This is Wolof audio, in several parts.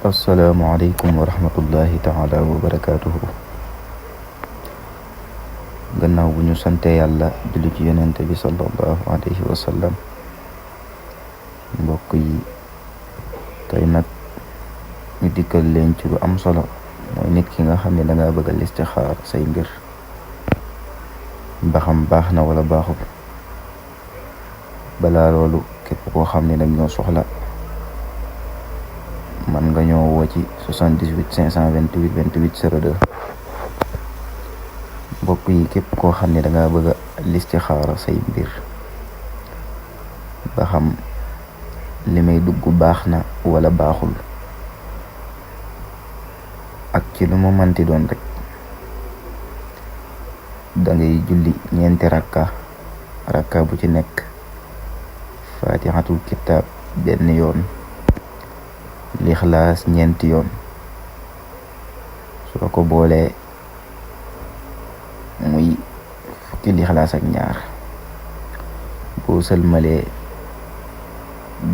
asalaamaaleykum wa rahmatullahi taala wa barakaatuhu. Gannaaw bu ñu sante yàlla julli ci yonente bi sallallahu alayhi wa sallam, mbokk yi tey nag ñu dikkal leen ci lu am solo, mooy nit ki nga xam ne danga bëgg a listixaar say mbir ba xam baax na wala baaxul. balaa loolu képp koo xam ne nag ñoo soxla, man nga ñoo woo ci 78 528 28 02. mbokk yi képp koo xam ne danga bëgg a listixaara say mbir ba xam li may dugg baax na wala baaxul, ak ci lu ma manti doon rek, dangay julli ñeenti rakka bu ci nekk fatihatul kitab benn yoon, lixlaas ñeenti yoon. soo ko boolee muy fukki lixlaas ak ñaar. boo sëlmalee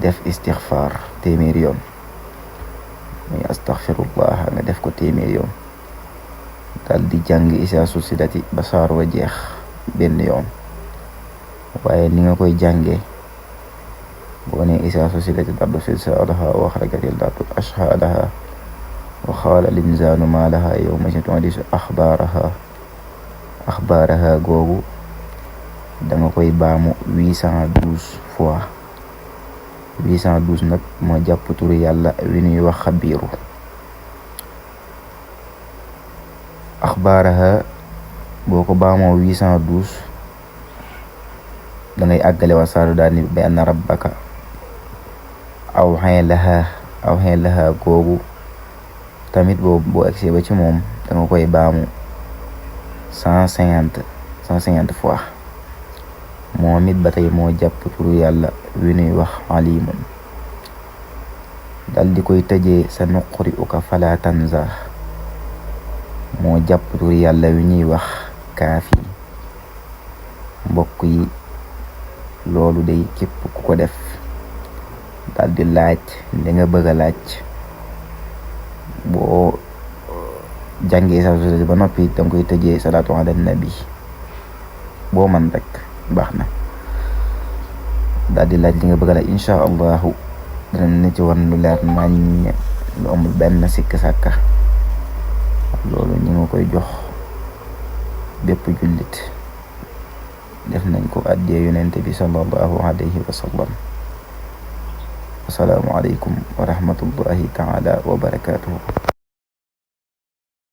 def istixfaar téeméeri yoon, muy astaxfirullah nga def ko téeméeri yoon. dal di jàng isaa susidati ba saar wa jeex benn yoon. waaye ni nga koy jàngee, boo ne isaa susidati dardu silsaalaha wa axrajatil dardu ashhaadaha wa qaala linsaanu maa laha yawma idin tuhaddisu axbaaraha googu danga koy baamu 812 fois. 812 nag moo jàpp turu yàlla wi ñuy wax xabiiru. axbaaraha boo ko baamoo 812 dangay àggale wa saaru daal ni bi anna rabbaka awxee laha googu tamit boo agsee ba ci moom danga koy baamu 150 fois. moom it ba tey moo jàpp turu yàlla wi ñuy wax alimun. dal di koy tëjee sa nuquri uka fala tanza, moo jàpp turu yàlla wi ñuy wax kaafi. mbokk yi loolu day képp ku ko def dal di laaj li nga bëgg a laaj, boo jàngee sa société ba noppi danga koy tëjee salaatu ala nabi. boo man rek baax na. daal di laaj li nga bëgg a laaj, incha allahu dana ne ci wan lu leer nañ, lu amul benn sikk sàkka. loolu ñi nga koy jox bépp jullit. def nañ ko addiyee yonente bi sallallahu alayhi wa sallam. assalaamu aleykum wa rahmatullahi taala wa barakatuhu.